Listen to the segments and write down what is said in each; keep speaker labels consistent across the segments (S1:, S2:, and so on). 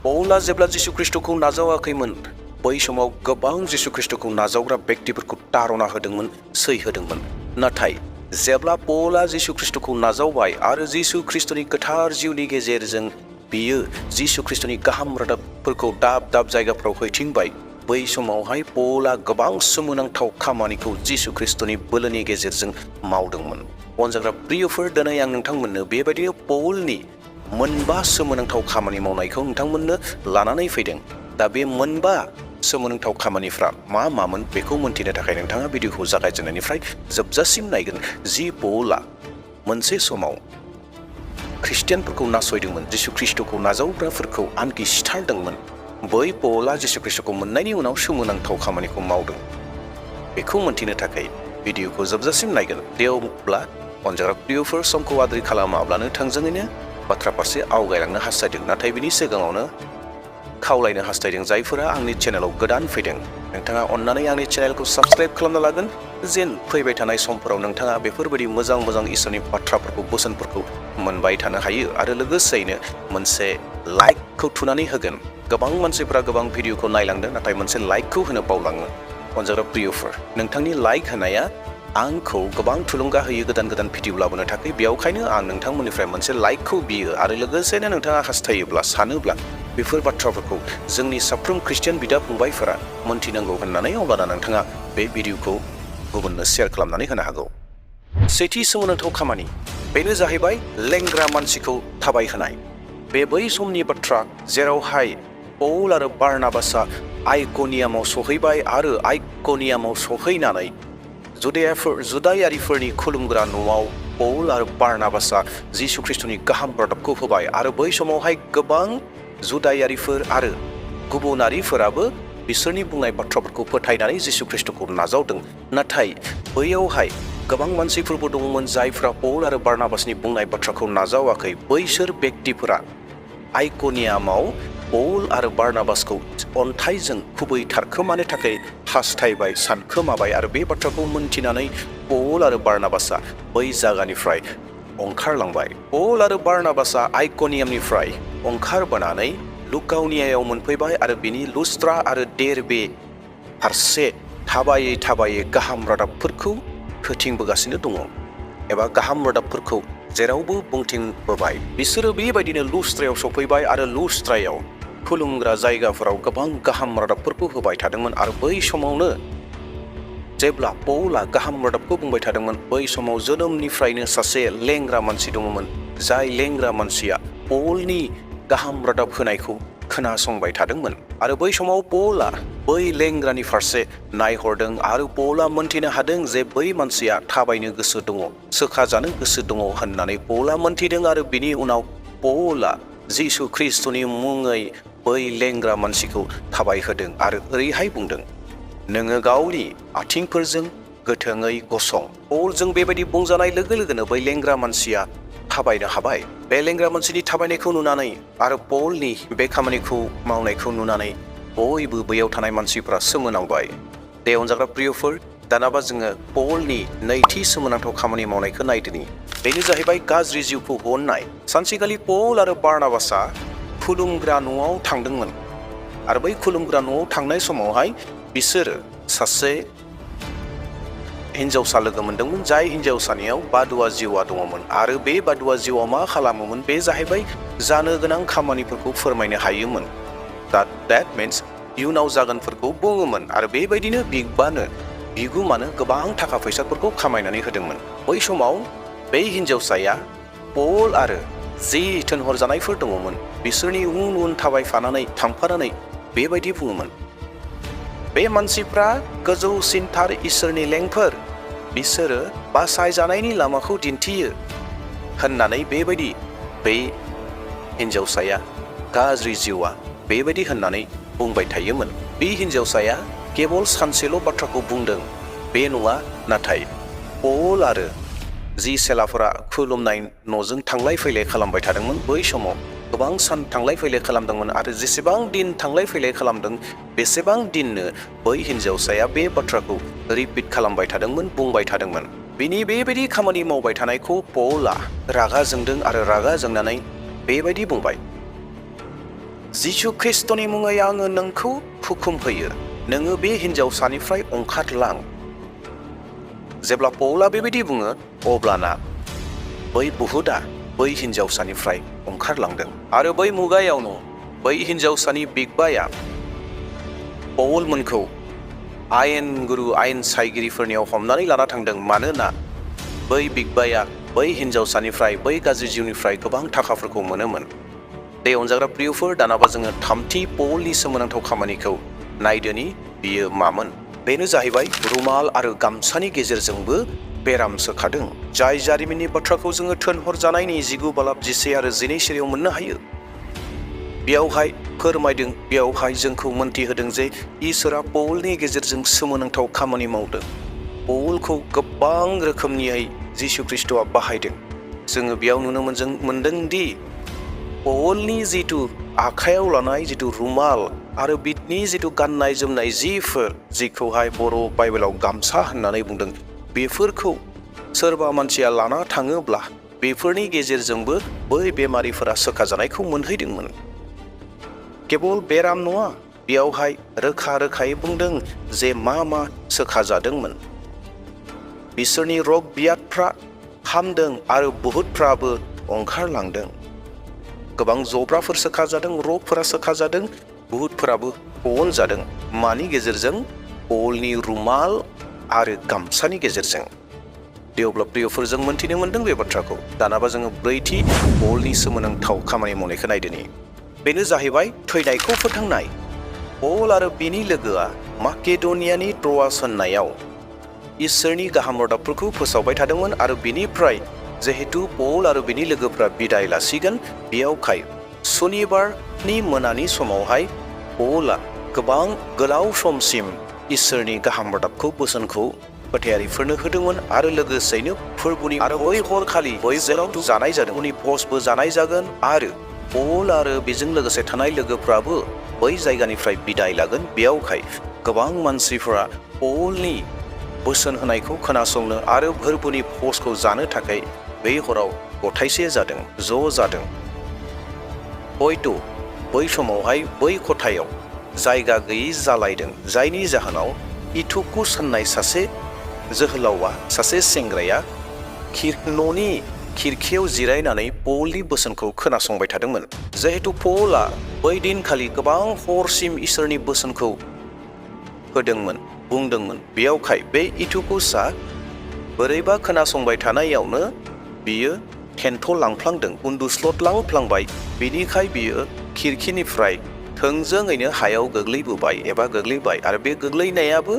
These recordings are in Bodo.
S1: पौला जेब्ला जिसु ख्रीष्टखौ नाजावाखैमोन बै समाव गोबां जिसु ख्रीष्टखौ नाजावग्रा व्यक्तिफोरखौ तारना होदोंमोन सै होदोंमोन नाथाय जेब्ला पौला जिसु ख्रीष्टखौ नाजावबाय आरो जिसु ख्रीष्टनि गोथार जिउनि गेजेरजों बियो जिसु ख्रीष्टनि गाहाम रादाबफोरखौ दाब दाब जायगाफ्राव हैथिंबाय बै समावहाय पौला गोबां सोमोनांथाव खामानिखौ जिसु ख्रीष्टनि बोलोनि गेजेरजों मावदोंमोन अनजाग्रा प्रियफोर दिनै आं नोंथांमोननो बेबायदिनो पौलनि मोनबा सोमोनांथाव खामानि मावनायखौ नोंथांमोननो लानानै फैदों दा बे मोनबा सोमोनांथाव खामानिफ्रा मा मामोन बेखौ मोनथिनो थाखाय नोंथाङा भिडिअखौ जागायजेननायनिफ्राय जोबजासिम नायगोन जि पौला मोनसे समाव ख्रिस्टियानफोरखौ नासयदोंमोन जिसु ख्रीष्टखौ नाजावग्राफोरखौ आनखि सिथारदोंमोन बै पौला जिसु ख्रीष्टखौ मोननायनि उनाव सोमोनांथाव खामानिखौ मावदों बेखौ मोनथिनो थाखाय भिडिअखौ जोबजासिम नायगोन बेयावब्ला अनजाग्रा प्रियफोर समखौ आद्रि खालामाब्लानो थोंजोङैनो बाथ्रा फारसे आवगायलांनो हास्थायदों नाथाय बिनि सिगाङावनो खावलायनो हास्थायदों जायफोरा आंनि चेनेलाव गोदान फैदों नोंथाङा अन्नानै आंनि चेनेलखौ साबस्क्राइब खालामना लागोन जेन फैबाय थानाय समफोराव नोंथाङा बेफोरबायदि मोजां इसोरनि बाथ्राफोरखौ बोसोनफोरखौ मोनबाय थानो हायो आरो लोगोसेयैनो मोनसे लाइकखौ थुनानै होगोन गोबां मानसिफोरा गोबां भिडिअखौ नायलांदों नाथाय मोनसे लाइकखौ होनो बावलाङो अनजाग्रा प्रियफोर नोंथांनि लाइक होनाया आंखौ गोबां थुलुंगा होयो गोदान भिडिअ लाबोनो थाखाय बेयावखायनो आं नोंथांमोननिफ्राय मोनसे लाइकखौ बियो आरो लोगोसेनो नोंथाङा हास्थायोब्ला सानोब्ला बेफोर बाथ्राफोरखौ जोंनि साफ्रोम ख्रिस्टियान बिदा फंबायफोरा मोनथिनांगौ होननानै अब्लाना नोंथाङा बे भिडिअखौ गुबुननो शेयार खालामनानै होनो हागौ सेथि सोमोनांथाव खामानि बेनो जाहैबाय लेंग्रा मानसिखौ थाबायहोनाय बे बै समनि बाथ्रा जेरावहाय पौल आरो बारनाबासआ आइकनियामाव सहैबाय आरो आइकनियामाव सहैनानै जुदायारिफोरनि खुलुमग्रा न'आव पौल आरो बारनाबासआ जिसु ख्रीष्टनि गाहाम रादाबखौ होबाय आरो बै समावहाय गोबां जुदायारिफोर आरो गुबुनारिफोराबो बिसोरनि बुंनाय बाथ्राफोरखौ फोथायनानै जिसु ख्रीष्टखौ नाजावदों नाथाय बैयावहाय गोबां मानसिफोरबो दंमोन जायफ्रा पौल आरो बारनाबासनि बुंनाय बाथ्राखौ नाजावाखै बैसोर व्यक्तिफोरा आइकनियामाव पौल आरो बारनाबासखौ अन्थाइजों खुबै थारखोमानो थाखाय हास्थायबाय सानखोमाबाय आरो बे बाथ्राखौ मोनथिनानै पौल आरो बारनाबासआ बै जायगानिफ्राय ओंखारलांबाय पौल आरो बारनाबासआ आइकनियामनिफ्राय ओंखारबोनानै लुकाउनियायाव मोनफैबाय आरो बिनि लुस्ट्रा आरो डेरबे फारसे थाबायै गाहाम रादाबफोरखौ होथिंबोगासिनो दङ एबा गाहाम रादाबफोरखौ जेरावबो बुंथिंबोबाय बिसोरो बेबायदिनो लुस्ट्रायाव सफैबाय आरो लुस्ट्रायाव खुलुमग्रा जायगाफोराव गोबां गाहाम रादाबफोरखौ होबाय थादोंमोन आरो बै समावनो जेब्ला पौला गाहाम रादाबखौ बुंबाय थादोंमोन बै समाव जोनोमनिफ्रायनो सासे लेंग्रा मानसि दङमोन जाय लेंग्रा मानसिया पौलनि गाहाम रादाब होनायखौ खोनासंबाय थादोंमोन आरो बै समाव पौला बै लेंग्रानि फारसे नायहरदों आरो पौला मोनथिनो हादों जे बै मानसिया थाबायनो गोसो दङ सोखाजानो गोसो दङ होननानै पौला मोनथिदों आरो बिनि उनाव पौला जिसु ख्रीष्टनि मुङै बै लेंग्रा मानसिखौ थाबायहोदों आरो ओरैहाय बुंदों नोङो गावनि आथिंफोरजों गोथोङै गसं पौलजों बेबायदि बुंजानाय लोगो लोगोनो बै लेंग्रा मानसिया थाबायनो हाबाय बे लेंग्रा मानसिनि थाबायनायखौ नुनानै आरो पौलनि बे खामानिखौ मावनायखौ नुनानै बयबो बैयाव थानाय मानसिफोरा सोमोनांबाय दे अनजाग्रा प्रियफोर दानाबा जोङो पौलनि नैथि सोमोनांथाव खामानि मावनायखौ नायदिनि बेनो जाहैबाय गाज्रि जिउखौ अननाय सानसेखालि पौल आरो बारनाबासआ खुलुमग्रा न'आव थांदोंमोन आरो बै खुलुमग्रा न'आव थांनाय समावहाय बिसोरो सासे हिन्जावसा लोगो मोनदोंमोन जाय हिन्जावसानियाव बादुवा जिउआ दङमोन आरो बे बादुवा जिउआ मा खालामोमोन बे जाहैबाय जानो गोनां खामानिफोरखौ फोरमायनो हायोमोन that means इयुनाव जागोनफोरखौ बुङोमोन आरो बेबायदिनो बिगुमानो गोबां थाखा फैसाफोरखौ खामायनानै होदोंमन बै समाव बे हिन्जावसाया पौल आरो जि थिनहरजानायफोर दङमोन बिसोरनि उन थांफानानै बेबायदि बुङोमोन बे मानसिफ्रा गोजौसिनथार इसोरनि लेंफोर बिसोरो बासायजानायनि लामाखौ दिन्थियो होननानै बेबायदि बे हिन्जावसाया गाज्रि जिउआ बेबायदि होननानै बुंबाय थायोमोन बे हिन्जावसाया केवल सानसेल' बाथ्राखौ बुंदों बे नङा नाथाय पौल आरो जि सेलाफोरा खुलुमनाय न'जों थांलाय फैलाय खालामबाय थादोंमोन बै समाव गोबां सान थांलाय फैलाय खालामदोंमोन आरो जेसेबां दिन थांलाय फैलाय खालामदों बेसेबां दिननो बै हिन्जावसाया बे बाथ्राखौ रिपिट खालामबाय थादोंमोन बुंबाय थादोंमोन बिनि बेबायदि खामानि मावबाय थानायखौ पौला रागा जोंदों आरो रागा जोंनानै बेबायदि बुंबाय जिसु ख्रिस्टनि मुङै आङो नोंखौ हुकुम होयो नोङो बे हिनजावसानिफ्राय ओंखारलां। जेब्ला पौला बेबायदि बुङो अब्लाना बै बुहुदा बै हिनजावसानिफ्राय ओंखारलांदों आरो बै मुगायावनो बै हिनजावसानि बिगबाया पौलमोनखौ आयेन गुरु आयेन सायगिरिफोरनियाव हमनानै लाना थांदों। मानोना बै बिगबाया बै हिनजावसानिफ्राय बै गाज्रि जिउनिफ्राय गोबां थाखाफोरखौ मोनोमोन। दे अनजाग्रा प्रियफोर, दानाबा जोङो थामथि पौलनि सोमोनांथाव खामानिखौ नायदोनि बियो मामोन। बेनो जाहैबाय रुमाल आरो गामसानि गेजेरजोंबो बेराम सोखादों। जाय जारिमिननि बाथ्राखौ जोङो थोनहरजानायनि 19 बालाब 14 आरो 12 सिरियाव मोननो हायो। बेयावहाय फोरमायदों, बेयावहाय जोंखौ मोन्थिहोदों जे इसोरा पौलनि गेजेरजों सोमोनांथाव खामानि मावदों। पौलखौ गोबां रोखोमनियै जिसु ख्रिस्टआ बाहायदों। जोङो बेयाव नुनो मोनदोंदि पौलनि जिथु आखायाव लानाय जिथु रुमाल आरो बिनि जिथु गाननाय जोमनाय जिफोर, जिखौहाय बर' बाइबेलाव गामसा होननानै बुंदों, बेफोरखौ सोरबा मानसिया लाना थाङोब्ला बेफोरनि गेजेरजोंबो बै बेमारिफोरा सोखाजानायखौ मोनहैदोंमोन। केबल बेराम नङा, बेयावहाय रोखा रोखायै बुंदों जे मा सोखाजादोंमोन। बिसोरनि रग बियादफ्रा हामदों आरो बुहुतफ्राबो ओंखारलांदों। गोबां जब्राफोर सोखाजादों, रगफोरा सोखाजादों, बुहुतफोराबो बहनजादों। मानि गेजेरजों? पौलनि रुमाल आरो गामसानि गेजेरजों। देवब्ला प्रियफोरजों मोन्थिनो मोनदों बे बाथ्राखौ। दानाबा जोङो ब्रैथि पौलनि सोमोनांथाव खामानि मावनायखौ नायदोनि। बेनो जाहैबाय थैनायखौ फोथांनाय। पौल आरो बिनि लोगोआ माकेडनियानि ट्र'आस होननायाव इसोरनि गाहाम रादाबफोरखौ फोसावबाय थादोंमोन आरो बिनिफ्राय जिहेतु पौल आरो बिनि लोगोफ्रा बिदाय लासिगोन, बेयावखाय सनिबारनि मोनानि समावहाय पौलआ गोबां गोलाव समसिम इसोरनि गाहाम रादाबखौ बोसोनखौ फोथायारिफोरनो होदोंमोन आरो लोगोसेयैनो फोरबोनि आरो बै हरखालि बै जेराव जानाय जादों उनि भजबो जानाय जागोन आरो पौल आरो बेजों लोगोसे थानाय लोगोफ्राबो बै जायगानिफ्राय बिदाय लागोन। बेयावखाय गोबां मानसिफोरा पौलनि बोसोन होनायखौ खोनासंनो आरो फोरबोनि भजखौ जानो थाखाय बै हराव गथायसे जादों, ज' जादों। हयथ' बै समावहाय बै खथायाव जायगा गैयै जालायदों, जायनि जाहोनाव इउटाइकुस होननाय सासे जोहोलावा, सासे सेंग्राया न'नि खिरखियाव जिरायनानै पौलनि बोसोनखौ खोनासंबाय थादोंमोन। जिहेतु पौलआ बै दिनखालि गोबां हरसिम इसोरनि बोसोनखौ होदोंमोन, बुंदोंमोन। बेयावखाय बे इउटाइकुसआ बोरैबा खोनासंबाय थानायावनो बियो थेन्थ'लांफ्लांदों, उन्दुस्लदलांफ्लांबाय। बिनिखाय बियो खिरखिनिफ्राय थोंजोङैनो हायाव गोग्लैबाय आरो बे गोग्लैनायाबो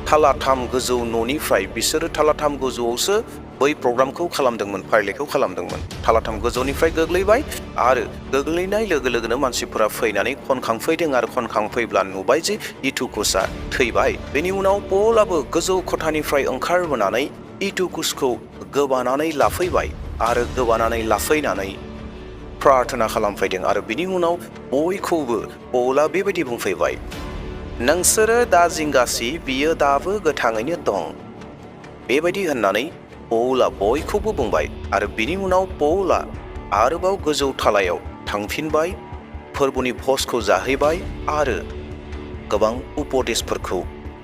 S1: थालाथाम गोजौ न'निफ्राय। बिसोरो थालाथाम गोजौआवसो बै प्रग्रामखौ खालामदोंमोन, फारिलाइखौ खालामदोंमन। थालाथाम गोजौनिफ्राय गोग्लैबाय आरो गोग्लैनाय लोगो लोगोनो मानसिफोरा फैनानै खनखांफैदों आरो खनखांफैब्ला नुबाय जे इउटाइकुसआ थैबाय। बेनि उनाव पौलआबो गोजौ खथानिफ्राय ओंखारबोनानै इउटाइकुसखौ गोबानानै लाफैबाय आरो गोबानानै लाफैनानै प्रार्थना खालामफैदों आरो बिनि उनाव बयखौबो पौलआ बेबायदि बुंफैबाय, नोंसोरो दा जिंगासि, बियो दाबो गोथाङैनो दं। बेबायदि होननानै पौलआ बयखौबो बुंबाय आरो बिनि उनाव पौलआ आरोबाव गोजौ थालायाव थांफिनबाय, फोरबोनि भजखौ जाहैबाय आरो गोबां उपदेशफोरखौ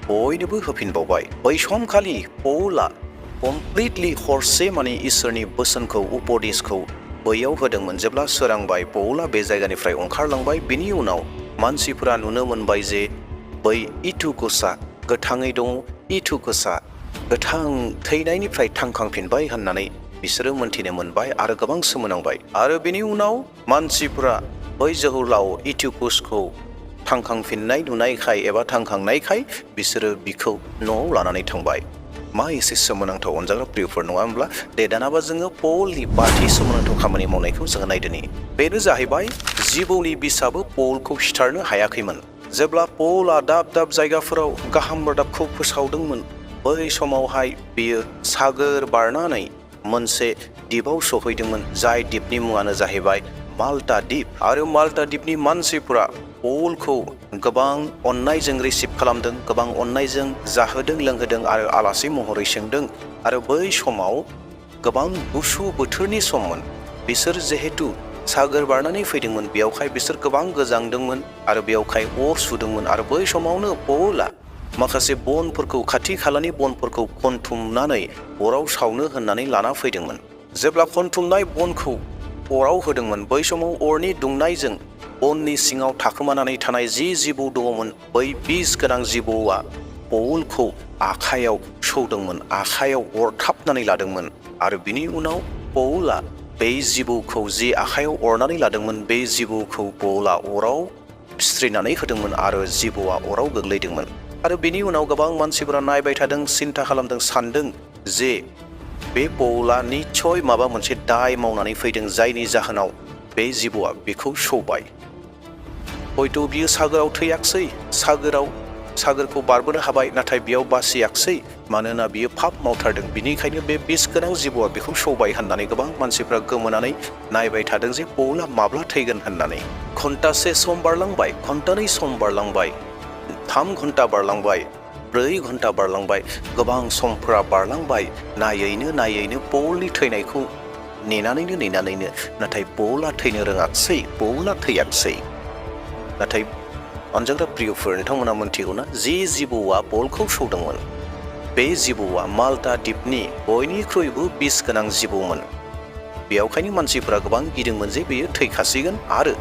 S1: बयनोबो होफिनबावबाय। बै समखालि पौलआ कमप्लिटलि हरसे माने इसोरनि बोसोनखौ, उपदेशखौ बैयाव होदोंमोन। जेब्ला सोरांबाय पौलआ बे जायगानिफ्राय ओंखारलांबाय। बिनि उनाव मानसिफोरा नुनो मोनबाय जे बै इउटाइकुसआ गोथाङै दङ, इउटाइकुसआ गोथां थैनायनिफ्राय थांखांफिनबाय होननानै बिसोरो मोन्थिनो मोनबाय आरो गोबां सोमोनांबाय। आरो बेनि उनाव मानसिफोरा बै जोहोलाव इउटाइकुसखौ थांखांफिननाय नुनायखाय एबा थांखांनायखाय बिसोरो बिखौ न'आव लानानै थांबाय। मा एसे सोमोनांथाव अनजाग्रा प्रियफोर, नङा होमब्ला? दे दानाबा जोङो पौलनि बाथि सोमोनांथाव खामानि मावनायखौ जोङो नायदोनि। बेनो जाहैबाय जिबौनि बिसआबो पौलखौ सिथारनो हायाखैमोन। जेब्ला पौलआ दाब दाब जायगाफोराव गाहाम रादाबखौ फोसावदोंमोन, बै समावहाय बियो सागोर बारनानै मोनसे दिपआव सहैदोंमोन, जाय दिपनि मुङानो जाहैबाय माल्टा दिप। आरो माल्टा दिपनि मानसिफोरा पौलखौ गोबां अननायजों रिसिभ खालामदों, गोबां अननायजों जाहोदों लोंहोदों आरो आलासि महरै सोंदों। आरो बै समाव गोबां गुसु बोथोरनि सममोन। बिसोर जिहेतु सागोर बारनानै फैदोंमोन बेयावहाय बिसोर गोबां गोजांदोंमोन आरो बेयावहाय अर सुदोंमोन आरो बै समावनो पौला माखासे बनफोरखौ खाथि खालानि बनफोरखौ खनथुमनानै अराव सावनो होननानै लाना फैदोंमोन। जेब्ला खनथुमनाय बनखौ अराव होदोंमोन बै समाव अरनि दुंनायजों बननि सिङाव थाखोमानानै थानाय जि जिबौ दङमोन बै बिस गोनां जिबौआ पौलखौ आखायाव सौदोंमन, आखायाव अरथाबनानै लादोंमोन आरो बिनि उनाव पौला बे जिबौखौ जि आखायाव अरनानै लादोंमोन बे जिबौखौ पौला अराव फिस्रिनानै होदोंमन आरो जिबौआ अराव गोग्लैदोंमोन। आरो बिनि उनाव गोबां मानसिफोरा नायबाय थादों, सिन्था खालामदों, सानदों जे बे पौला निस्सय माबा मोनसे दाय मावनानै फैदों जायनि जाहोनाव बे जिबौआ बेखौ सौबाय। हयथ' बियो सागोराव थैयाखसै, सागोरखौ बारबोनो हाबाय, नाथाय बेयाव बासियाखसै मानोना बियो पाप मावथारदों। बिनिखायनो बे बिस गोनां जिबौआ बेखौ सौबाय होननानै गोबां मानसिफ्रा गोमोनानै नायबाय थादों जे पौला माब्ला थैगोन होननानै। घन्टासे सम बारलांबाय, घन्टानै सम बारलांबाय, 3 घन्टा बारलांबाय, 4 घन्टा बारलांबाय, गोबां समफोरा बारलांबाय। नायैनो पौलनि थैनायखौ नेनानैनो नाथाय पौला थैनो रोङाखसै, पौला थैयाखसै। नाथाय अनजाग्रा प्रियफोर, नोंथांमोना मोनथिगौना जे जिबौआ पौलखौ सौदोंमोन बे जिबौआ माल्टा द्वीपनि बयनिख्रुइबो बिस गोनां जिबौमोन। बेयावखायनो मानसिफोरा गोबां गिदोंमोन जे बेयो थैखासिगोन आरो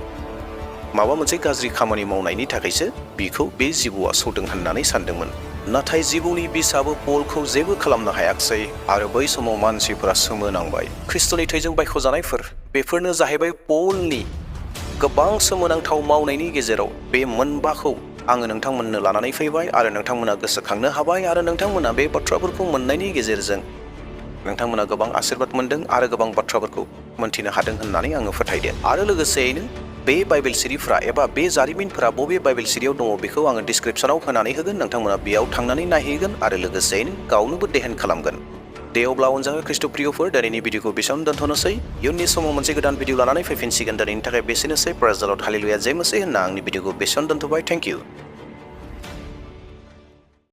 S1: माबा मोनसे गाज्रि खामानि मावनायनि थाखायसो बिखौ बे जिबौआ सौदों होननानै सानदोंमोन। नाथाय जिबौनि बिसआबो पौलखौ जेबो खालामनो हायाखसै आरो बै समाव मानसिफोरा सोमोनांबाय। ख्रिस्ट'नि थैजों बायख'जानायफोर, बेफोरनो जाहैबाय पौलनि गोबां सोमोनांथाव मावनायनि गेजेराव बे मोनबाखौ आङो नोंथांमोननो लानानै फैबाय आरो नोंथांमोना गोसोखांनो हाबाय आरो नोंथांमोना बे बाथ्राफोरखौ मोननायनि गेजेरजों नोंथांमोना गोबां आशीर्बाद मोनदों आरो गोबां बाथ्राफोरखौ मोनथिनो हादों होननानै आङो फोथायदों। आरो लोगोसेयैनो बे बाइबेल सिरिफ्रा एबा बे जारिमिनफोरा बबे बाइबेल सिरियाव दङ बेखौ आङो डिसक्रिपसनाव होनानै होगोन। नोंथांमोना बेयाव थांनानै नायहैगोन आरो लोगोसेयैनो गावनोबो देहेन खालामगोन। दे अब्ला अनजाग्रा ख्रिस्ट' प्रियफोर, दिनैनि भिडिअखौ बेसेबां दोनथ'नोसै। इयुननि समाव मोनसे गोदान भिडिअ लानानै फैफिनसिगोन। दिनैनि थाखाय बेसेनोसै। प्रेज द लर्ड, हालेलुया, जय मसीह होनना आंनि भिडिअखौ बेसेबां दोनथ'बाय। Thank you.